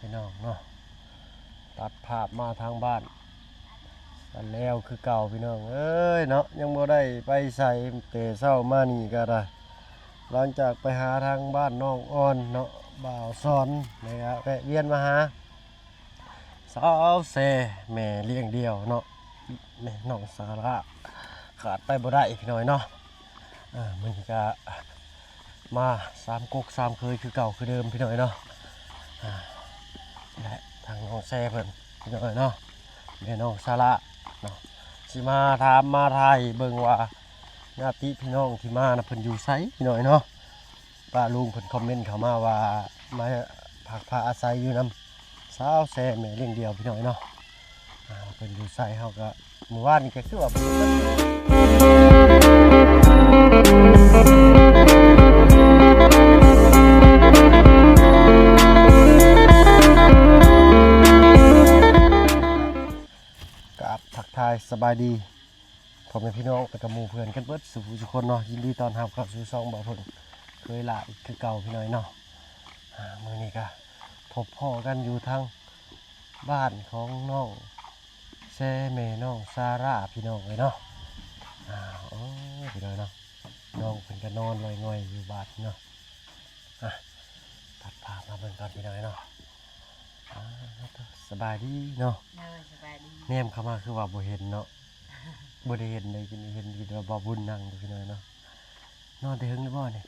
ພີ່ນ້ອງເນາະ ຕັດພາບມາທາງບ້ານຊະແລ້ວຄືເກົ່າ ພີ່ນ້ອງເອີຍເນາະ. ຍັງບໍ່ໄດ້ໄປໃສ ແຕ່ເຊົ້າມານີ້ກໍໄດ້ ຫຼັງຈາກໄປຫາທາງບ້ານນ້ອງອ່ອນເນາະ ບ່າວສອນ ແລ້ວກໍແວະວຽນມາຫາ ສາວແຊແມ່ລ້ຽງດ່ຽວເນາະ ແມ່ນ້ອງສາລາ ຂາດໄປບໍ່ໄດ້ພີ່ນ້ອງເນາະ. ເອີ ມື້ນີ້ກະມາສາມກົກສາມເຄີຍຄືເກົ່າຄືເດີມພີ່ນ້ອງເນາະ. ແລະທາງນ້ອງແຊເພິ່ນພີ່ນ້ອງເນາະ ແມ່ນ້ອງສາລາເນາະ ຊິມາຖາມມາຖ່າຍເບິ່ງວ່າ ຍາດຕິພີ່ນ້ອງທີ່ມານະ ເພິ່ນຢູ່ໃສພີ່ນ້ອງເນາະ. ປ້າລຸງເພິ່ນຄອມເມັນເຂົ້າມາວ່າ ມາພັກພາອາໄສຢູ່ນຳສາວແຊແມ່ລ້ຽງດ່ຽວພີ່ນ້ອງເນາະ. ອ່າ ເພິ່ນຢູ່ໃສ ເຮົາກໍມື້ວານນີ້ກໍຄືວ່າບໍ່ໄດ້ ກາບທັກທາຍສະບາຍດີ ພໍ່ແມ່ພີ່ນ້ອງ ແລະກະໝູ່ເພື່ອນກັນເບິດສູ່ຜູ້ສູ່ຄົນເນາະ. ຍິນດີຕ້ອນຮັບເຂົ້າສູ່ຊ່ອງບ່າວເພິ່ນເຄີຍຫຼ້າອີກຄືເກົ່າພີ່ນ້ອງເນາະ. ອ່າ ມື້ນີ້ກະພົບພໍ້ກັນຢູ່ທາງບ້ານຂອງນ້ອງແຊແມ່ນ້ອງສາລາພີ່ນ້ອງເອີຍເນາະ. ອ່າ ໂອ້ຍ ພີ່ນ້ອງເນາະ ນ້ອງເພິ່ນກະນອນລອຍງ່ອຍຢູ່ບາດນີ້ເນາະ. ອ່ະ ຕັດພາບມາເບິ່ງກ່ອນພີ່ນ້ອງເນາະ. ອ່າ ສະບາຍດີເນາະ. ໂດຍ ສະບາຍດີ. ແນມເຂົ້າມາຄືວ່າບໍ່ເຫັນເນາະ. ບໍ່ໄດ້ເຫັນເລີຍ ເຫັນ ເຫັນແຕ່ວ່າບ່າວບຸນນັ່ງຢູ່ພີ່ນ້ອງເນາະ. ນອນແຕ່ເຫິງແລ້ວບໍ່ນີ້?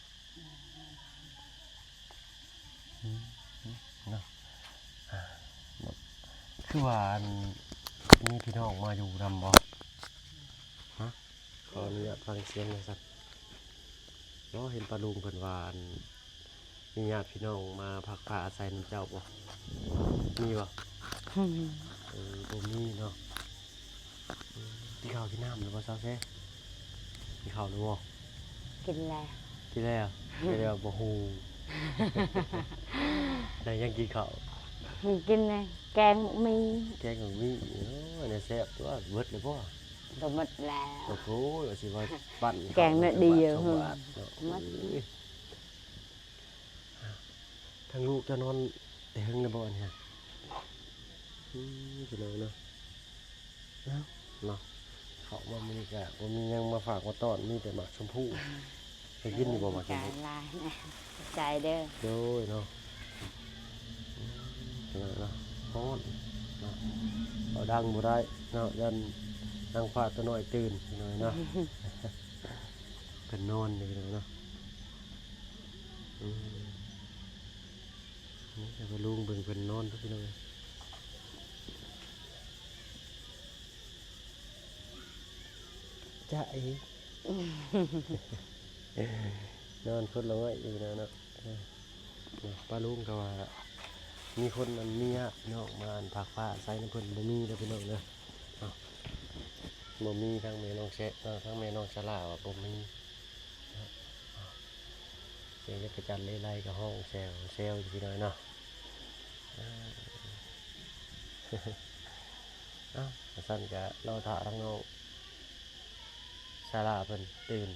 ອືມ ເນາະ. ອ່າ ຄືວ່າ ອັນ ມີພີ່ນ້ອງມາຢູ່ນຳບໍ່? ຮະ? ຂໍອະນຸຍາດຟັງສຽງໜ່ອຍຊັ້ນ. ບໍ່ ເຫັນປ້າລຸງເພິ່ນວ່າ ອັນ ມີຍາດພີ່ນ້ອງມາພັກພາອາໄສນຳເຈົ້າບໍ່? ມີບໍ່? ບໍ່ມີ. ເອີ ບໍ່ມີເນາະ. ອືມ ກິນເຂົ້າກິນນ້ຳແລ້ວບໍ່ ສາວແຊ? ກິນເຂົ້າແລ້ວບໍ່? ກິນແລ້ວ. ກິນແລ້ວ? ແຕ່ວ່າບໍ່ຮູ້. ໄດ້ຫຍັງກິນເຂົ້າ? ກິນແກງໝາກມີ້. ແກງໝາກມີ້. ໂອ້ຍ ແນວແຊບຕົວະ. ເບິດແລ້ວບໍ່? ກໍໝົດແລ້ວ. ໂອ້ໂຫ ວ່າຊິວ່າປັ້ນແກງໜ້ອຍດຽວ ສອງບາດເນາະ. ໝົດ. ໂອ້ຍ ທາງລູກເຈົ້ານອນແຕ່ເຫິງແລ້ວບໍ່ອັນນີ້? ອືມ ພີ່ນ້ອງເນາະ. ເອົ້າ ເນາະ ເຂົ້າມາມື້ນີ້ກະບໍ່ມີຫຍັງມາຝາກມາຕ້ອນ ມີແຕ່ໝາກຊົມພູ. ໄດ້ກິນຢູ່ບໍ່ໝາກຊົມພູ? ຂອບໃຈຫຼາຍນະ. ຂອບໃຈເດີ. ໂດຍເນາະ. ອືມ ພີ່ນ້ອງເນາະ ຮ້ອນເນາະ ເວົ້າດັງບໍ່ໄດ້ເນາະ ຢ້ານນາງຟ້າຕົວນ້ອຍຕື່ນ ພີ່ນ້ອງເນາະ. ເພິ່ນນອນຢູ່ ພີ່ນ້ອງເນາະ. ອືມ ນີ້ກໍລຸງເບິ່ງເພິ່ນນອນ ພີ່ນ້ອງເອີຍ. ຈະເອ ນອນຄົນລະໄມ້ຢູ່ແລ້ວເນາະ. ເອີ ເນາະ ປ້າລຸງກໍວ່າມີຄົນ ອັນ ມີຍາດພີ່ນ້ອງມາ ອັນ ພັກພາອາໄສນຳເພິ່ນ ບໍ່ມີເດີພີ່ນ້ອງເດີ. ເນາະ ບໍ່ມີ. ທາງແມ່ນ້ອງແຊະເນາະ ທາງແມ່ນ້ອງສາລາວ່າບໍ່ມີເນາະ. ສຽງຈັກກະຈັ່ນເລໄລກໍຮ້ອງແຊວໆຢູ່ພີ່ນ້ອງເນາະ. ເອົ້າ ເອົ້າ ຄັນຊັ້ນກະລໍຖ້າທາງນ້ອງສາລາເພິ່ນຕື່ນ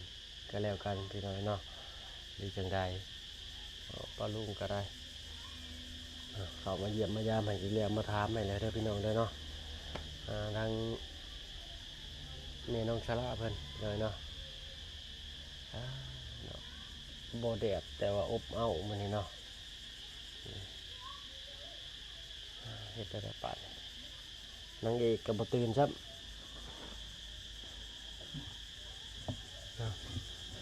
ກໍແລ້ວກັນພີ່ນ້ອງເນາະ ຫຼືຈັ່ງໃດ. ປ້າລຸງກໍໄດ້ ອ່າ ເຂົ້າມາຢ້ຽມມາຢາມໃຫ້ອີກແລ້ວ ມາຖາມໃຫ້ແລ້ວເດີພີ່ນ້ອງເດີເນາະ. ອ່າ ທາງແມ່ນ້ອງສາລາເພິ່ນເດີເນາະ. ອ່າ ເນາະ ບໍ່ແດດ ແຕ່ວ່າອົບເອົ້າມື້ນີ້ເນາະ. ເຮັດໄດ້ແຕ່ປານ ນາງເອກກໍບໍ່ຕື່ນຊ້ຳ.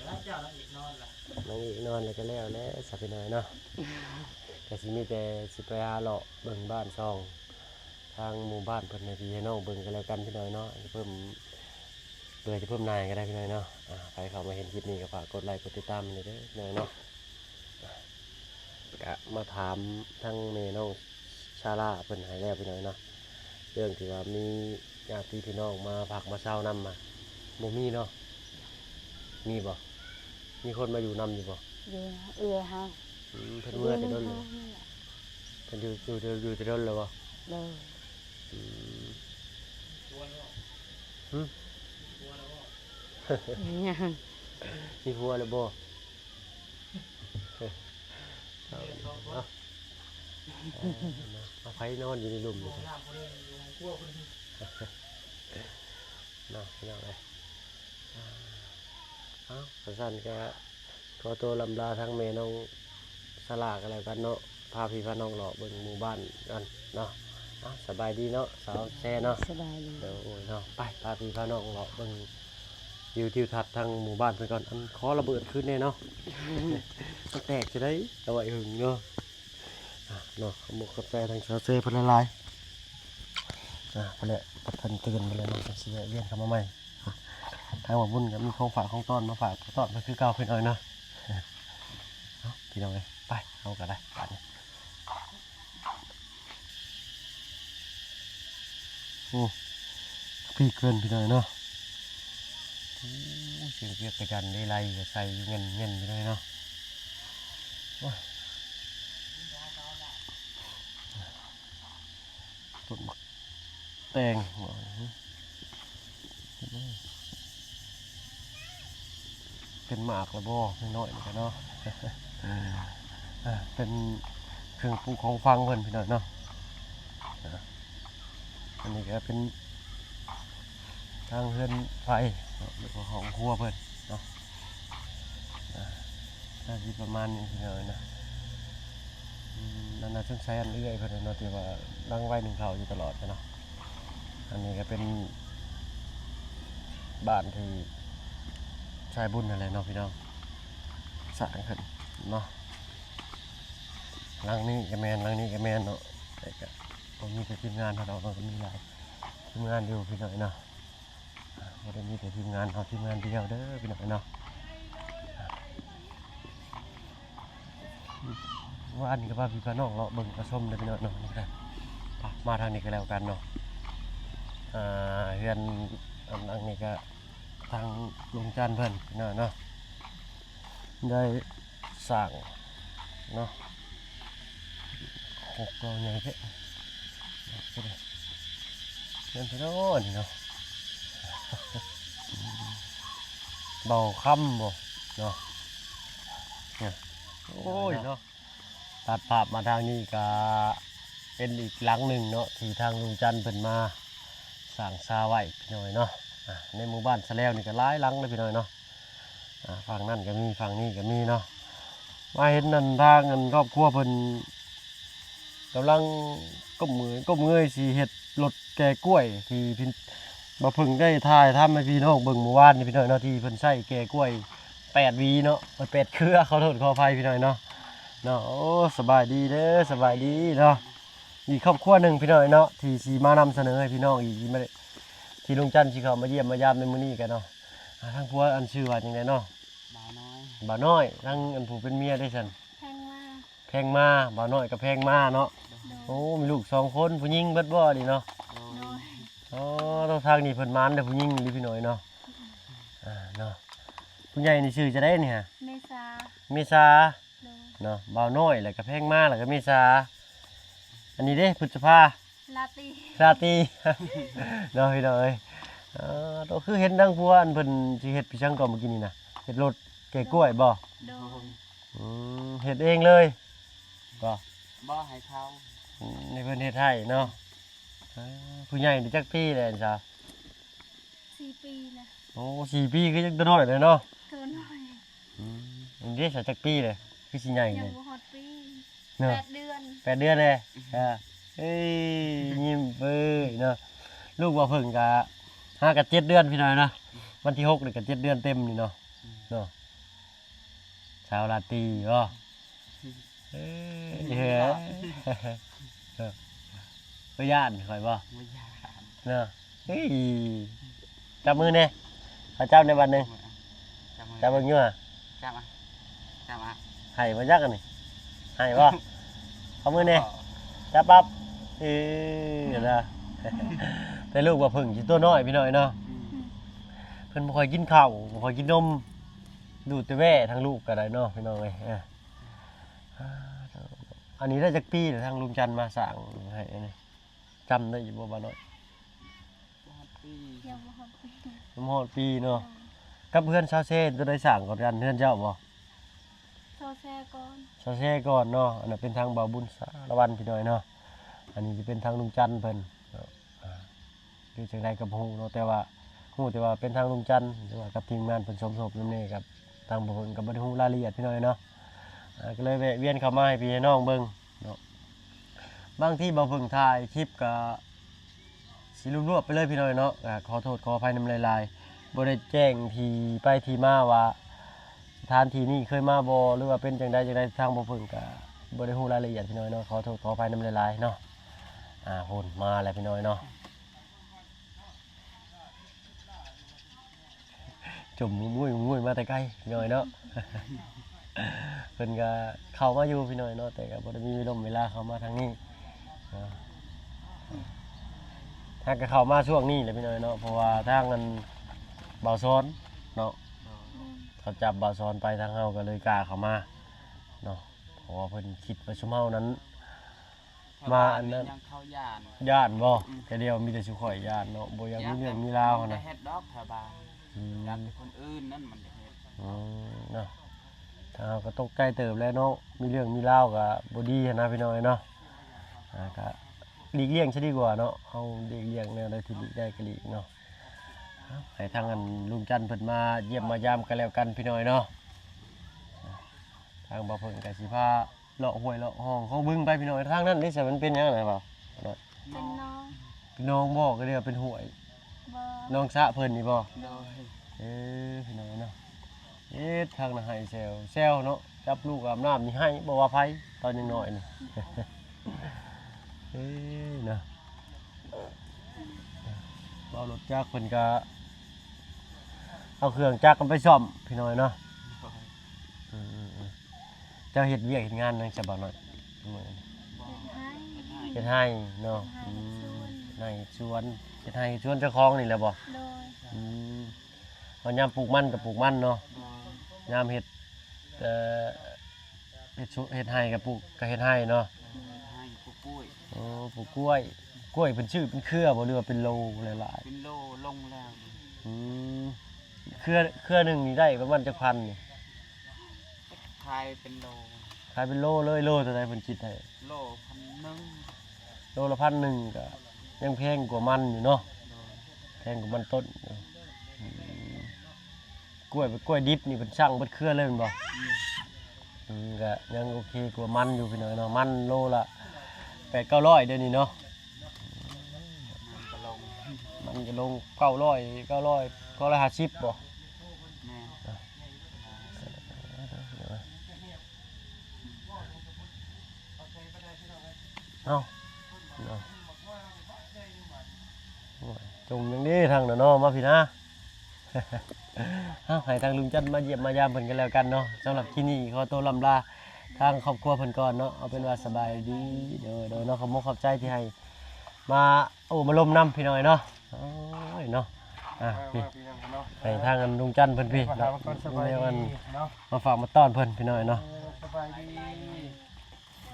ແລ້ວເຈົ້າ ນາງເອກນອນລະ? ນາງເອກນອນແລ້ວກໍແລ້ວແຫຼະຊະພີ່ນ້ອງເນາະ. ກໍຊິມີແຕ່ຊິໄປຫາເລາະເບິ່ງບ້ານຊ່ອງທາງໝູ່ບ້ານເພິ່ນໃຫ້ພີ່ໃຫ້ນ້ອງເບິ່ງກໍແລ້ວກັນພີ່ນ້ອງເນາະ. ເພີ່ມ ເພື່ອຈະເພີ່ມໜ້າໃຫ້ກໍໄດ້ພີ່ນ້ອງເນາະ. ອ່າ ໃຜເຂົ້າມາເຫັນຄລິບນີ້ກໍຝາກກົດໄລກົດຕິດຕາມໃຫ້ແດ່ເດີພີ່ນ້ອງເນາະ. ກະມາຖາມທາງແມ່ນ້ອງຊາລາເພິ່ນໃຫ້ແລ້ວພີ່ນ້ອງເນາະ ເລື່ອງທີ່ວ່າມີຍາດຕິພີ່ນ້ອງມາພັກມາເຊົານຳ ບໍ່ມີເນາະ? ມີບໍ່? ມີຄົນມາຢູ່ນຳຢູ່ບໍ່? ຢູ່ເອື້ອຍເຮົາ. ອືມ ເພິ່ນເມືອແຕ່ດົນແລ້ວ? ເພິ່ນຢູ່ ຢູ່ ຢູ່ແຕ່ດົນແລ້ວບໍ່? ໂດຍ. ອືມ ຫຶ? ຍັງ. ມີຜົວແລ້ວບໍ່? ເອົາ ເອົາ ເອີ ເນາະ ເອົາ ໃຜນອນຢູ່ໃນລຸ່ມນີ້ຊະ ເນາະ ພີ່ນ້ອງເອີຍ. ເອົາ ຊັ້ນໆ ກໍຂໍໂຕລ່ຳລາທາງແມ່ນ້ອງສາລາກໍແລ້ວກັນເນາະ ພາພີ່ພານ້ອງເລາະເບິ່ງໝູ່ບ້ານກັນເນາະ. ເອົາ ສະບາຍດີເນາະ ສາວແຊເນາະ. ສະບາຍດີ. ໂດຍເນາະ ໄປ ພາພີ່ພານ້ອງເລາະເບິ່ງວິວທິວທັດທາງໝູ່ບ້ານເພິ່ນກ່ອນ. ອັນ ຂໍລະເບີດຄືນແດ່ເນາະ ມັນແຕກຈະໄດ້ ເອົາໄວ້ຫຶງເນາະ. ອ່ະ ເນາະ ຂອບອົກຂອບໃຈທາງສາວເຊເພິ່ນຫຼາຍໆ. ອ່ະ ພຸ້ນແຫຼະ ເພິ່ນຕື່ນພຸ້ນແຫຼະເນາະ ຊິແວະວຽນເຂົ້າມາໃໝ່. ອ່ະ ທາງບ່າວບຸນກໍມີຂອງຝາກຂອງຕ້ອນມາຝາກຕ້ອນເພິ່ນຄືເກົ່າພີ່ນ້ອງເນາະ. ເອົາ ພີ່ນ້ອງເອີຍ ໄປ ເຮົາກໍໄດ້ບາດນີ້. ໂອ້ ປີກເພິ່ນພີ່ນ້ອງເນາະ. ໂອ້ ສຽງປຽກກະຈັນເລໄລກະໃສ່ຢູ່ແງ່ນໆ ພີ່ນ້ອງເນາະ. ໂອ້ຍ ຕົ້ນໝາກແຕງ ເປັນໝາກແລ້ວບໍ່ ນ້ອຍໆ ນີ້ກະເນາະ. ເປັນເຄື່ອງປູກຂອງຝັງເພິ່ນພີ່ນ້ອງເນາະ. ອັນນີ້ກໍເປັນທາງເຮືອນໄຟເນາະ ຫຼືວ່າຫ້ອງຄົວເພິ່ນເນາະ. ອ່າ ໜ້າຊິປະມານນີ້ພີ່ນ້ອງເອີຍເນາະ. ອືມ ນັ້ນນະ ສົງໄສອັນເອື້ອຍເພິ່ນເນາະ ທີ່ວ່າຫຼັງໄວ້ໜຶ້ງເຂົ້າຢູ່ຕະຫຼອດເນາະ. ອັນນີ້ກໍເປັນບ້ານທີ່ສາຍບຸນຫັ້ນແຫຼະເນາະພີ່ນ້ອງ ສ້າງຂຶ້ນເນາະ. ຫຼັງນີ້ກໍແມ່ນ ຫຼັງນີ້ກໍແມ່ນເນາະ. ແຕ່ກໍບໍ່ມີແຕ່ທີມງານເຮົາດອກເນາະ ກໍມີຫຼາຍທີມງານຢູ່ພີ່ນ້ອງເນາະ. ບໍ່ໄດ້ມີແຕ່ທີມງານເຮົາທີມງານດຽວເດີພີ່ນ້ອງເນາະ. ວານນີ້ກໍພາພີ່ພານ້ອງເລາະເບິ່ງເລາະຊົມເດີພີ່ນ້ອງເນາະ. ນີ້ກໍໄດ້ ມາທາງນີ້ກໍແລ້ວກັນເນາະ. ອ່າ ເຮືອນ ອັນ ຫຼັງນີ້ກໍທາງລຸງຈັນເພິ່ນພີ່ນ້ອງເນາະ ໄດ້ ສ້າງເນາະ. ໂອ້ ກໍໃຫຍ່ແທ້ ເປັນພີ່ນ້ອງນີ້ເນາະ. ເບົາຄຳບໍ່ເນາະ. ໂອ້ຍເນາະ ຕັດພາບມາທາງນີ້ກະເປັນອີກຫຼັງໜຶ່ງເນາະ ທີ່ທາງລຸງຈັນເພິ່ນມາສ້າງສາໄວ້ພີ່ນ້ອງເນາະ. ອ່າ ໃນໝູ່ບ້ານສະແລວນີ້ກະຫຼາຍຫຼັງເດີພີ່ນ້ອງເນາະ. ອ່າ ຝັ່ງນັ້ນກໍມີ ຝັ່ງນີ້ກໍມີເນາະ. ມາເຫັນອັນທາງອັນຄອບຄົວເພິ່ນກຳລັງກົ້ມເງີຍ ກົ້ມເງີຍຊິເຮັດລົດແກ່ກ້ວຍ ທີ່ບໍ່ເພິ່ງໄດ້ຖ່າຍທຳໃຫ້ພີ່ນ້ອງເບິ່ງມື້ວານນີ້ພີ່ນ້ອງເນາະ ທີ່ເພິ່ນໃຊ້ແກ່ກ້ວຍແປດຫວີເນາະ ເອີ ແປດເຄືອ ຂໍໂທດຂໍອະໄພພີ່ນ້ອງເນາະ. ເນາະ ໂອ້ ສະບາຍດີເດີ ສະບາຍດີເນາະ. ອີກຄອບຄົວໜຶ່ງພີ່ນ້ອງເນາະ ທີ່ຊິມານຳສະເໜີໃຫ້ພີ່ນ້ອງອີກ ທີ່ລຸງຈັນຊິເຂົ້າມາຢ້ຽມມາຢາມໃນມື້ນີ້ກັນເນາະ. ອ່າ ທາງຜົວອັນຊື່ວ່າຈັ່ງໃດເນາະ? ບ່າວນ້ອຍ. ບ່າວນ້ອຍ. ທາງອັນຜູ້ເປັນເມຍເດຊັ້ນ? ແພງມາ. ແພງມາ. ບ່າວນ້ອຍກັບແພງມາເນາະ. ໂດຍ. ໂອ້ ມີລູກສອງຄົນ ຜູ້ຍິງເບິດບໍ່ນີ້ເນາະ? ໂດຍ. ອໍ ໂຕ ທາງນີ້ເພິ່ນໝານເດີ ຜູ້ຍິງອີ່ຫຼີພີ່ນ້ອງເນາະ. ອ່າ ເນາະ ຜູ້ໃຫຍ່ນີ້ຊື່ຈັ່ງໃດນີ້ຫະ? ເມສາ. ເມສາ. ໂດຍ. ເນາະ ບ່າວນ້ອຍ ແລ້ວກໍແພງມາ ແລ້ວກໍເມສາ. ອັນນີ້ເດ້ ພຶດສະພາ. ລາຕີ. ລາຕີ ເນາະ ພີ່ນ້ອງເອີຍ. ເອີ ໂຕ ຄືເຫັນທາງຜົວອັນເພິ່ນຊິເຮັດພິສັງກໍເມື່ອກີ້ນີ້ນະ ເຮັດລົດແກ່ກ້ວຍບໍ່? ໂດຍ. ອືມ ເຮັດເອງເລີຍບໍ່? ບໍ່ ໃຫ້ເຂົາ. ອືມ ໃຫ້ເພິ່ນເຮັດໃຫ້ເນາະ. ເອີ ຜູ້ໃຫຍ່ນີ້ຈັກປີແລ້ວສາວ? ສີ່ປີແລ້ວ. ໂອ້ ສີ່ປີ ຄືຍັງຕົວນ້ອຍເລີຍເນາະ. ຕົວນ້ອຍ. ອືມ ອັນນີ້ສາວຈັກປີແລ້ວ ຄືຊິໃຫຍ່ເລີຍ? ຍັງບໍ່ຮອດປີ. ເນາະ ແປດເດືອນ. ແປດເດືອນແລ້ວ. ອ່າ ເອີຍ ຍິ້ມເປີຍເນາະ. ລູກບ່າວເຜິ້ງກະຫາກະເຈັດເດືອນພີ່ນ້ອງເນາະ. ວັນທີຫົກນີ້ກະເຈັດເດືອນເຕັມນີ້ເນາະ. ເນາະ ສາວລາຕີບໍ່? ເອີຍ ບໍ່ຢ້ານຂ້ອຍບໍ່? ບໍ່ຢ້ານເນາະ. ເຮີ້ຍ ຈັບມືແດ່ ຂໍຈັບແດ່ບາດໜຶ່ງ. ຈັບມື ຈັບເບິ່ງຢູ່ຫະ ຈັບອະ ຈັບອະ. ໃຫ້ບໍ່ຈັກອັນນີ້ ໃຫ້ບໍ່? ຂໍມືແດ່ ຈັບປັບ. ເອີ ເຫັນລະ ແຕ່ລູກບ່າວເຜິ້ງຊິຕົວນ້ອຍພີ່ນ້ອງເນາະ. ອືມ ເພິ່ນບໍ່ຄ່ອຍກິນເຂົ້າ ບໍ່ຄ່ອຍກິນນົມ ດູດແຕ່ແວ່ ທາງລູກກໍໄດ້ເນາະ ພີ່ນ້ອງເອີຍ. ເອີ ອ່າ ອັນນີ້ໄດ້ຈັກປີແລ້ວ ທາງລຸງຈັນມາສ້າງໃຫ້ອັນນີ້ ຈຳໄດ້ຢູ່ບໍ່ ບ່າວນ້ອຍ? ບໍ່ຮອດປີ. ຍັງບໍ່ຮອດປີ ຍັງບໍ່ຮອດປີເນາະ. ໂດຍ. ກັບເຮືອນຊາວເຊ ໂຕໃດສ້າງກ່ອນກັນ ເຮືອນເຈົ້າບໍ່? ເຊົາແຊກ່ອນ ເຊົາແຊກ່ອນເນາະ. ອັນນັ້ນເປັນທາງບ່າວບຸນສາລະວັນ ພີ່ນ້ອງເນາະ. ອັນນີ້ຈະເປັນທາງລຸງຈັນເພິ່ນເນາະ. ອ່າ ຄືຈັ່ງໃດກໍບໍ່ຮູ້ເນາະ ແຕ່ວ່າຮູ້ແຕ່ວ່າເປັນທາງລຸງຈັນ ຫຼືວ່າກັບທີມງານເພິ່ນສົມທົບນຳແດ່ ກັບທາງບ່າວເພິ່ງກໍບໍ່ໄດ້ຮູ້ລາຍລະອຽດ ພີ່ນ້ອງເນາະ. ອ່າ ກໍເລີຍແວະວຽນເຂົ້າມາໃຫ້ພີ່ໃຫ້ນ້ອງເບິ່ງເນາະ. ບາງທີບ່າວເພິ່ງຖ່າຍຄລິບກໍຊິລວບໆໄປເລີຍ ພີ່ນ້ອງເນາະ. ກໍຂໍໂທດຂໍອະໄພນຳຫຼາຍໆ ບໍ່ໄດ້ແຈ້ງທີ່ໄປທີ່ມາວ່າ ສະຖານທີ່ນີ້ເຄີຍມາບໍ່ ຫຼືວ່າເປັນຈັ່ງໃດຈັ່ງໃດ ທາງບ່າວເພິ່ງກະບໍ່ໄດ້ຮູ້ລາຍລະອຽດ ພີ່ນ້ອງເນາະ. ຂໍໂທດຂໍອະໄພນຳຫຼາຍໆເນາະ. ອ່າ ພຸ້ນມາແລ້ວ ພີ່ນ້ອງເນາະ. ຈົ່ມງຸ້ຍໆ ງຸ້ຍໆ ມາແຕ່ໄກ ພີ່ນ້ອງເນາະ. ເພິ່ນກະເຂົ້າມາຢູ່ ພີ່ນ້ອງເນາະ ແຕ່ກະບໍ່ໄດ້ມີເວລົມເວລາເຂົ້າມາທາງນີ້ເນາະ. ຫາກະເຂົ້າມາຊ່ວງນີ້ແຫຼະ ພີ່ນ້ອງເນາະ ເພາະວ່າທາງອັນບ່າວສອນເນາະ ເຂົາຈັບບ່າວສອນໄປ ທາງເຮົາກໍເລີຍກ້າເຂົ້າມາເນາະ. ເພາະວ່າເພິ່ນຄິດວ່າຊຸມເຮົານັ້ນ ມາອັນນັ້ນ ຍັງເຂົາຢ້ານ ຢ້ານບໍ່? ອືມ ແຕ່ດຽວມີແຕ່ຊຸຂ້ອຍຢ້ານເນາະ ບໍ່ຢາກມີເລື່ອງມີລາວຫັ້ນນະ. ເຮັດດອກແຖວບ້ານ ອືມ ຢ້ານແຕ່ຄົນອື່ນນັ້ນມັນຈະເຮັດ ອືມ ເນາະ. ທາງເຮົາກໍຕົກໃຈເຕີບແຫຼະເນາະ ມີເລື່ອງມີລາວກໍບໍ່ດີຫັ້ນນະ ພີ່ນ້ອງເອີຍເນາະ. ອ່າ ກໍຫຼີກລ່ຽງຊະດີກວ່າເນາະ ເຮົາຫຼີກລ່ຽງແນວໃດທີ່ຫຼີກໄດ້ກໍຫຼີກເນາະ. ໃຫ້ທາງອັນລຸງຈັນເພິ່ນມາຢ້ຽມມາຢາມກັນແລ້ວກັນ ພີ່ນ້ອງເອີຍເນາະ. ທາງບ່າວເພິ່ງກໍຊິພາ ເລາະຫ້ວຍເລາະຮ່ອງຂອງບຶງໄປ ພີ່ນ້ອງ. ທາງນັ້ນເດ້ ໃສ່ມັນເປັນຫຍັງນະບ່າວ? ເປັນໜອງ ເປັນໜອງບໍ່? ກໍເລີຍວ່າເປັນຫ້ວຍ ບໍ່ ໜອງສະເພິ່ນນີ້ບໍ່? ໂດຍ ເອີ ພີ່ນ້ອງເນາະ. ເອີ ທາງນະໄຮ່ແຊວ ແຊວເນາະ ຈັບລູກອາບນ້ຳນີ້ໄຫ້ ບໍ່ວ່າໃຜ ຕອນຍັງນ້ອຍນີ້. ເອີ ເນາະ ເວົ້າລົດຈັກເພິ່ນກະເອົາເຄື່ອງຈັກກັນໄປສ້ອມ ພີ່ນ້ອງເນາະ. ໂດຍ ອືມໆໆ ເຈົ້າເຮັດວຽກເຮັດງານຫຍັງຊະບ່າວນ້ອຍ? ເຮັດໄຮ່ ເຮັດໄຮ່ເນາະ. ເຮັດໄຮ່ ອືມ ເຮັດໄຮ່ເຮັດສວນ ເຮັດໄຮ່ເຮັດສວນເຈົ້າຂອງນີ້ແຫຼະບໍ່? ໂດຍ ອືມ ເອົາຍາມປູກມັນກໍປູກມັນເນາະ. ໂດຍ ຍາມເຮັດ ເອີ ເຮັດສວນ ເຮັດໄຮ່ກໍປູກ ກໍເຮັດໄຮ່ເນາະ. ເຮັດໄຮ່ ປູກກ້ວຍ ໂອ້ ປູກກ້ວຍ. ກ້ວຍເພິ່ນຊື້ເປັນເຄືອບໍ່ ຫຼືວ່າເປັນໂລຫຼາຍໆ? ເປັນໂລລົງແລ້ວນີ້. ອືມ ເຄືອ ເຄືອໜຶ່ງນີ້ໄດ້ປະມານຈັກພັນນີ້? ຂາຍເປັນໂລ ຂາຍເປັນໂລເລີຍ. ໂລເທົ່າໃດເພິ່ນຄິດໃຫ້? ໂລພັນໜຶ່ງ ໂລລະພັນໜຶ່ງ ກໍຍັງແພງກວ່າມັນຢູ່ເນາະ. ໂດຍ ແພງກວ່າມັນຕົ້ນຢູ່. ອືມ ກ້ວຍ ກ້ວຍດິບນີ້ເພິ່ນຊັ່ງເບິດເຄືອເລີຍແມ່ນບໍ່? ອືມ ອືມ ກໍຍັງໂອເຄກວ່າມັນຢູ່ ພີ່ນ້ອງເນາະ. ມັນໂລລະແປດເກົ້າຮ້ອຍ ດຽວນີ້ເນາະ. ມັນກໍລົງ ມັນກໍລົງ ເກົ້າຮ້ອຍ ເກົ້າຮ້ອຍ ເກົ້າຮ້ອຍຫ້າສິບບໍ່? ແມ່ນ ເອົ້າ ເນາະ ໂອ້ຍ ຈົ່ມຫຍັງເດ້ທາງນັ້ນເນາະ ມາພີ້ນະ. ເອົາ ໃຫ້ທາງລຸງຈັນມາຢ້ຽມມາຢາມເພິ່ນກັນແລ້ວກັນເນາະ. ສຳລັບຄລິບນີ້ຂໍໂຕລ່ຳລາທາງຄອບຄົວເພິ່ນກ່ອນເນາະ. ເອົາເປັນວ່າສະບາຍດີເດີ ໂດຍເນາະ. ຂອບມຸກຂອບໃຈທີ່ໃຫ້ມາໂອ້ມາລົມນຳ ພີ່ນ້ອງເນາະ. ໂອ້ຍເນາະ ອ່ະ ມາ ພີ່ ມາພີ່ນ້ອງເນາະ ໃຫ້ທາງອັນລຸງຈັນເພິ່ນພີ້ ມາຫາ ເນາະ ມາກ່ອນ ສະບາຍດີເນາະ ມາຝາກມາຕ້ອນເພິ່ນ ພີ່ນ້ອງເນາະ. ເອີ ສະບາຍດີ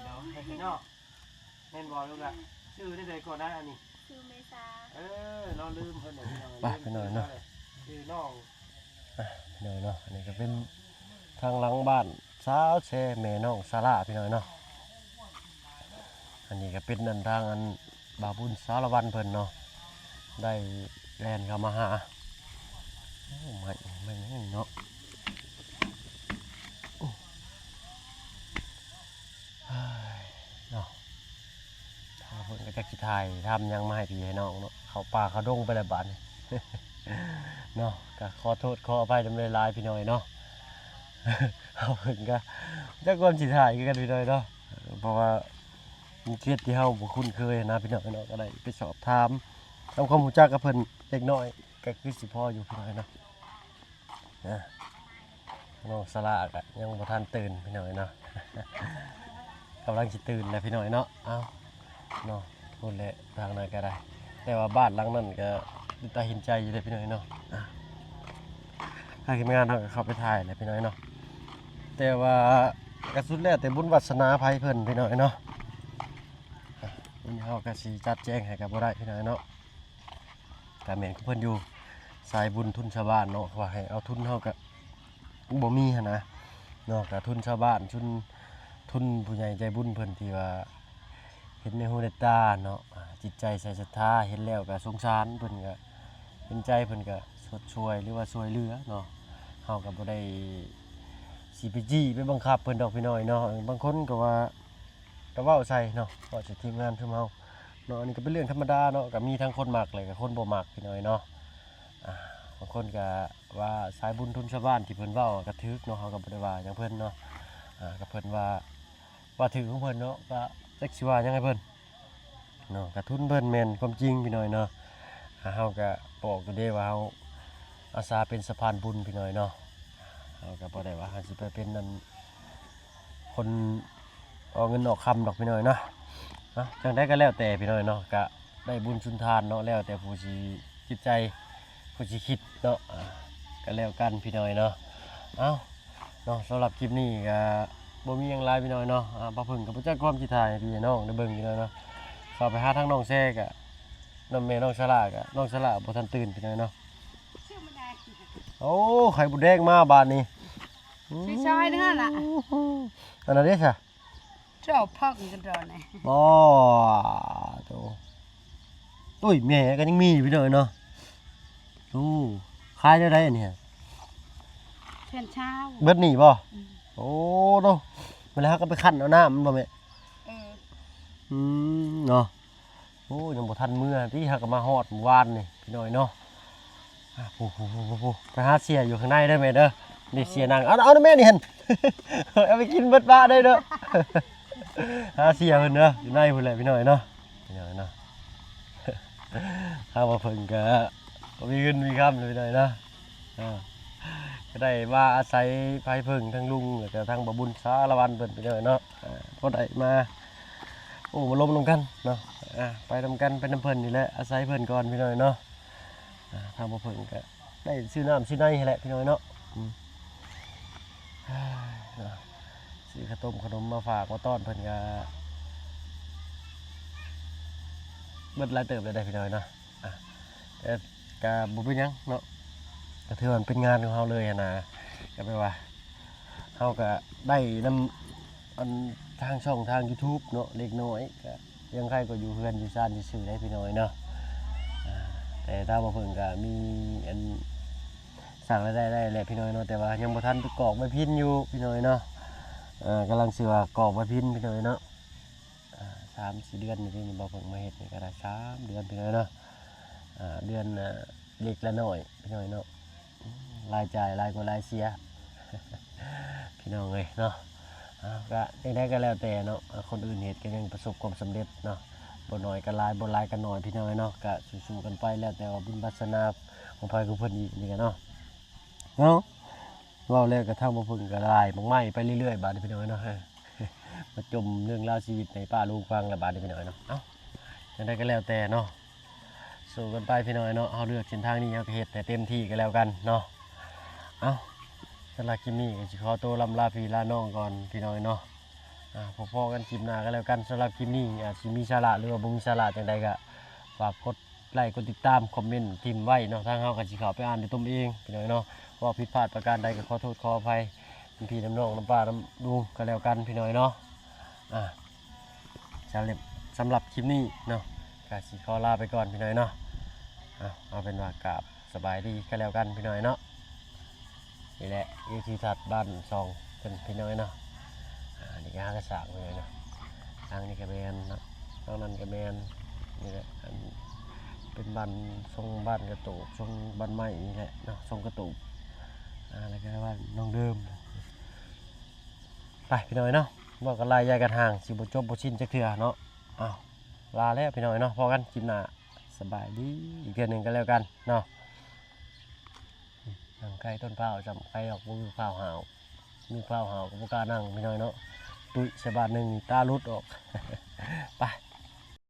ເນາະ. ແມ່ນບໍ່ລູກຫຼານ? ຊື່ແນວໃດກ່ອນນະອັນນີ້? ຊື່ເມສາ. ເອີ ເນາະ ລືມເພິ່ນແຫຼະພີ່ນ້ອງ ໄປພີ່ນ້ອງເນາະ. ຊື່ນ້ອງ ອ່ະ ພີ່ນ້ອງເນາະ ອັນນີ້ກໍເປັນທາງຫຼັງບ້ານສາວແຊແມ່ນ້ອງສາລາ ພີ່ນ້ອງເນາະ. ອັນນີ້ກໍເປັນອັນທາງອັນບ່າວບຸນສາລະວັນເພິ່ນເນາະ ໄດ້ແລ່ນເຂົ້າມາຫາ. ໂອ້ ໄມ້ ໄມ້ຫຍັງນີ້ເນາະ. ໂອ້ ເຮີ້ຍ ເນາະ ທາງເພິ່ນກໍຈັກຊິຖ່າຍທຳຫຍັງມາໃຫ້ພີ່ໃຫ້ນ້ອງເນາະ. ເຂົ້າປ່າເຂົ້າດົງໄປແລ້ວບາດນີ້ເນາະ. ກໍຂໍໂທດຂໍອະໄພນຳຫຼາຍໆ ພີ່ນ້ອງເນາະ. ເຮົາເພິ່ນກໍຈັກຄວາມຊິຖ່າຍຄືກັນ ພີ່ນ້ອງເນາະ ເພາະວ່າເຂດທີ່ເຮົາບໍ່ຄຸ້ນເຄີຍນະ ພີ່ນ້ອງເນາະ. ກໍໄດ້ໄປສອບຖາມທຳຄວາມຮູ້ຈັກກັບເພິ່ນເລັກນ້ອຍ ກໍຄືຊິພໍຢູ່ ພີ່ນ້ອງເນາະ. ອ່າ ນ້ອງສາລາກໍຍັງບໍ່ທັນຕື່ນ ພີ່ນ້ອງເນາະ ກຳລັງຊິຕື່ນແລ້ວ ພີ່ນ້ອງເນາະ. ເອົ້າ ເນາະ ພຸ້ນແຫຼະ ທາງນັ້ນກໍໄດ້ ແຕ່ວ່າບ້ານຫຼັງນັ້ນກໍເປັນຕາເຫັນໃຈຢູ່ເດ້ ພີ່ນ້ອງເນາະ. ອ່າ ທາງທີມງານເຮົາກໍເຂົ້າໄປຖ່າຍແຫຼະ ພີ່ນ້ອງເນາະ ແຕ່ວ່າກໍສຸດແລ້ວແຕ່ບຸນວາສະໜາໃຜເພິ່ນ ພີ່ນ້ອງເນາະ. ອ່າ ມື້ນີ້ເຮົາກໍຊິຈັດແຈງໃຫ້ກໍບໍ່ໄດ້ ພີ່ນ້ອງເນາະ. ກະແມ່ນຂອງເພິ່ນຢູ່ ສາຍບຸນທຶນຊາວບ້ານເນາະ ວ່າໃຫ້ເອົາທຶນ ເຮົາກະບໍ່ມີຫັ້ນນະ. ເນາະ ກະທຶນຊາວບ້ານ ທຶນ ທຶນຜູ້ໃຫຍ່ໃຈບຸນເພິ່ນທີ່ວ່າເຫັນໃນຫູໃນຕາເນາະ ອາ ຈິດໃຈໃສ່ສັດທາ ເຫັນແລ້ວກະສົງສານເພິ່ນ ກະເຫັນໃຈເພິ່ນກະຊົດຊ່ວຍ ຫຼືວ່າຊ່ວຍເຫຼືອເນາະ ເຮົາກະບໍ່ໄດ້ຊິໄປຈີ້ໄປບັງຄັບເພິ່ນດອກພີ່ນ້ອງເນາະ ບາງຄົນກະວ່າ ກະເວົ້າໃສ່ເນາະ ເວົ້າໃສ່ທີມງານຊຸມເຮົາເນາະ ອັນນີ້ກະເປັນເລື່ອງທຳມະດາເນາະ ກະມີທັງຄົນມັກ ແລະກະຄົນບໍ່ມັກພີ່ນ້ອງເນາະ ອາ ບາງຄົນກະວ່າສາຍບຸນທຶນຊາວບ້ານທີ່ເພິ່ນເວົ້າກະຖືກເນາະ ເຮົາກະບໍ່ໄດ້ວ່າຫຍັງເພິ່ນເນາະ ອາ ກະເພິ່ນວ່າ ວ່າຖືກຂອງເພິ່ນເນາະ ກະຈັກຊິວ່າຫຍັງໃຫ້ເພິ່ນເນາະ ກະທຶນເພິ່ນແມ່ນຄວາມຈິງພີ່ນ້ອງເນາະ ອາ ເຮົາກະບອກຢູ່ເດ້ວ່າເຮົາອາສາເປັນສະພານບຸນພີ່ນ້ອງເນາະ ເຮົາກະບໍ່ໄດ້ວ່າເຮົາຊິໄປເປັນອັນ ຄົນອອກເງິນອອກຄຳດອກພີ່ນ້ອງເນາະ ເນາະ ຈັ່ງໃດກະແລ້ວແຕ່ພີ່ນ້ອງເນາະ ກະໄດ້ບຸນສຸນທານເນາະ ແລ້ວແຕ່ຜູ້ຊິຈິດໃຈ ຜູ້ຊິຄິດເນາະ ອາ ກະແລ້ວກັນພີ່ນ້ອງເນາະ ເອົ້າ ເນາະ ສຳລັບຄລິບນີ້ກະບໍ່ມີຫຍັງຫຼາຍພີ່ນ້ອງເນາະ ອາ ບ່າວເຜິ້ງກະບໍ່ຈັກຄວາມຊິຖ່າຍໃຫ້ພີ່ໃຫ້ນ້ອງໄດ້ເບິ່ງພີ່ນ້ອງເນາະ ເຂົ້າໄປຫາທາງນ້ອງແຊກະ ນຳແມ່ນ້ອງສາລາກະ ນ້ອງສາລາບໍ່ທັນຕື່ນພີ່ນ້ອງເນາະ ໂອ້ ໄຂ່ມົດແດງມາບາດນີ້ ຊິຊອຍເດີລະ ອັນນັ້ນເດ້ຊະ ເຈົ້າພັກກັນດອນນີ້ ອໍ ໂຕ ໂອ້ຍ ແມ່ກະຍັງມີຢູ່ພີ່ນ້ອງເນາະ ໂອ້ ຂາຍແນວໃດອັນນີ້ ແສນຊາວ ເບິດນີ້ບໍ່ ອືມ ໂອ້ ໂຕ ມື້ແລ້ວເຮົາກະໄປຄັ້ນເອົານ້ຳມັນບໍ່ແມ່ ເອີ ອືມ ເນາະ ໂອ້ ຍັງບໍ່ທັນເມືອຕິ ເຮົາກະມາຮອດມື້ວານນີ້ພີ່ນ້ອງເນາະ ອາ ຜູ້ໆໆໆ ໄປຫາເສຍຢູ່ຂ້າງໃນເດີແມ່ເດີ ນີ້ເສຍນັ່ງ ເອົາ ເອົານຳແມ່ນີ້ຫັ້ນ ເອົາໄປກິນເບິດປາເດີເດີ ຫາເສຍເພິ່ນເດີ ຢູ່ໃນພຸ້ນແຫຼະພີ່ນ້ອງເນາະ ພີ່ນ້ອງເນາະ ທາງບ່າວເຜິ້ງກະບໍ່ມີເງິນມີຄຳພີ່ນ້ອງເນາະ ເອີ ກະໄດ້ມາອາໄສໄພເຜິ້ງທາງລຸງ ແລ້ວກະທາງບ່າວບຸນສາລະວັນເພິ່ນພີ່ນ້ອງເນາະ ເອີ ພໍໄດ້ມາ ໂອ້ ມາລົມນຳກັນເນາະ ອາ ໄປນຳກັນ ໄປນຳເພິ່ນນີ້ແຫຼະ ອາໄສເພິ່ນກ່ອນພີ່ນ້ອງເນາະ ອາ ທາງບ່າວເຜິ້ງກະໄດ້ຊື້ນ້ຳຊື້ໃນຫັ້ນແຫຼະພີ່ນ້ອງເນາະ ອືມ ເນາະ ຊື້ເຂົ້າຕົ້ມເຂົ້າໜົມມາຝາກມາຕ້ອນເພິ່ນກະ ເບິດຫຼາຍເຕີບແລ້ວເດ້ພີ່ນ້ອງເນາະ ອາ ແຕ່ກະບໍ່ເປັນຫຍັງເນາະ ກະຖືວ່າມັນເປັນງານຂອງເຮົາເລີຍຫັ້ນນະ ກະແບບວ່າ ເຮົາກະໄດ້ນຳ ອັນ ທາງຊ່ອງທາງຢູທູບເນາະ ເລັກນ້ອຍ ກະ ຢ່າງໃດກະຢູ່ເຮືອນຢູ່ຊານຊື່ໆ ໄດ໋ພີ່ນ້ອງເນາະ ອາ ແຕ່ທາງບ່າວເຜິ້ງກະມີອັນ ສ້າງລາຍໄດ້ໄດ້ແຫຼະພີ່ນ້ອງເນາະ ແຕ່ວ່າຍັງບໍ່ທັນໄປກອກໃບພິນຢູ່ພີ່ນ້ອງເນາະ ເອີ ກຳລັງຊິວ່າກອກໃບພິນພີ່ນ້ອງເນາະ ອາ ສາມສີ່ເດືອນນີ້ ບ່າວເຜິ້ງມາເຮັດນີ້ກະໄດ້ສາມເດືອນພີ່ນ້ອງເນາະ ອາ ເດືອນ ອາ ເລັກລະໜ້ອຍພີ່ນ້ອງເນາະ ອາ ລາຍຈ່າຍຫຼາຍກວ່າລາຍເສຍ ພີ່ນ້ອງເອີຍເນາະ ເອົາ ກະຈັ່ງໃດກະແລ້ວແຕ່ເນາະ ອາ ຄົນອື່ນເຮັດກະຍັງປະສົບຄວາມສຳເລັດເນາະ ບໍ່ໜ້ອຍກະຫຼາຍ ບໍ່ຫຼາຍກະໜ້ອຍພີ່ນ້ອງເອີຍເນາະ ກະສູ້ໆກັນໄປ ແລ້ວແຕ່ວ່າບຸນວາສະໜາຂອງໃຜຂອງເພິ່ນອີກນີ້ກະເນາະ ເນາະ ເວົ້າແລ້ວກະທາງບ່າວເຜິ້ງກະລາຍໝາກໄມ້ໄປເລື້ອຍໆ ບາດນີ້ພີ່ນ້ອງເອີຍເນາະ ມາຈົ່ມເລື່ອງລາວຊີວິດໃຫ້ປ້າລຸງຟັງລະບາດນີ້ພີ່ນ້ອງເອີຍເນາະ ເອົ້າ ຈັ່ງໃດກະແລ້ວແຕ່ເນາະ ສູ້ກັນໄປພີ່ນ້ອງເນາະ ເຮົາເລືອກເສັ້ນທາງນີ້ ເຮົາກະເຮັດໃຫ້ເຕັມທີ່ກະແລ້ວກັນເນາະ ເອົ້າ ສຳລັບຄລິບນີ້ກະຊິຂໍໂຕລ່ຳລາພີ່ລານ້ອງກ່ອນພີ່ນ້ອງເນາະ ອາ ພໍ້ກັນຄລິບໜ້າກະແລ້ວກັນ ສຳລັບຄລິບນີ້ອາດຊິມີສາລະ ຫຼືວ່າບໍ່ມີສາລະຈັ່ງໃດກະຝາກກົດໄລກ໌ ກົດຕິດຕາມ ຄອມເມັນຖິ້ມໄວ້ເນາະ ທາງເຮົາກະຊິເຂົ້າໄປອ່ານດ້ວຍຕົນເອງພີ່ນ້ອງເນາະ ເວົ້າຜິດພາດປະການໃດກະຂໍໂທດຂໍອະໄພ ນຳພີ່ນຳນ້ອງນຳປ້ານຳລຸງກະແລ້ວກັນພີ່ນ້ອງເນາະ ອາ ສຳລັບ ສຳລັບຄລິບນີ້ເນາະ ກະຊິຂໍລາໄປກ່ອນພີ່ນ້ອງເນາະ ເອົາ ເອົາເປັນວ່າກາບສະບາຍດີກະແລ້ວກັນພີ່ນ້ອງເນາະ ນີ້ແຫຼະວິທີທັດບ້ານຊ່ອງເພິ່ນພີ່ນ້ອງເນາະ ອາ ນີ້ກະຫາກະສ້າງພີ່ນ້ອງເນາະ ທາງນີ້ກະແມ່ນເນາະ ທາງນັ້ນກະແມ່ນ ນີ້ແຫຼະ ອັນ ເປັນບ້ານ ຊົງບ້ານກະໂຕກ ຊົງບ້ານໄມ້ນີ້ແຫຼະເນາະ ຊົງກະໂຕກ ອາ ແລ້ວກະບ້ານນ້ອງເດີມ ໄປພີ່ນ້ອງເນາະ ເວົ້າກັນຫຼາຍຢາຍກັນຫ່າງ ຊິບໍ່ຈົບບໍ່ສິ້ນຈັກເທື່ອເນາະ ເອົ້າ ລາແລ້ວພີ່ນ້ອງເນາະ ພໍ້ກັນຄລິບໜ້າ ສະບາຍດີອີກເທື່ອໜຶ່ງກະແລ້ວກັນເນາະ ນັ່ງໃກ້ຕົ້ນພ້າວ ຈຳໃກ້ອອກ ບໍ່ມີພ້າວຫາວ ມີພ້າວຫາວກະບໍ່ກ້ານັ່ງພີ່ນ້ອງເນາະ ຕຸ້ຍໃສ່ບາດໜຶ່ງນີ້ຕາຫຼຸດອອກ ໄປ.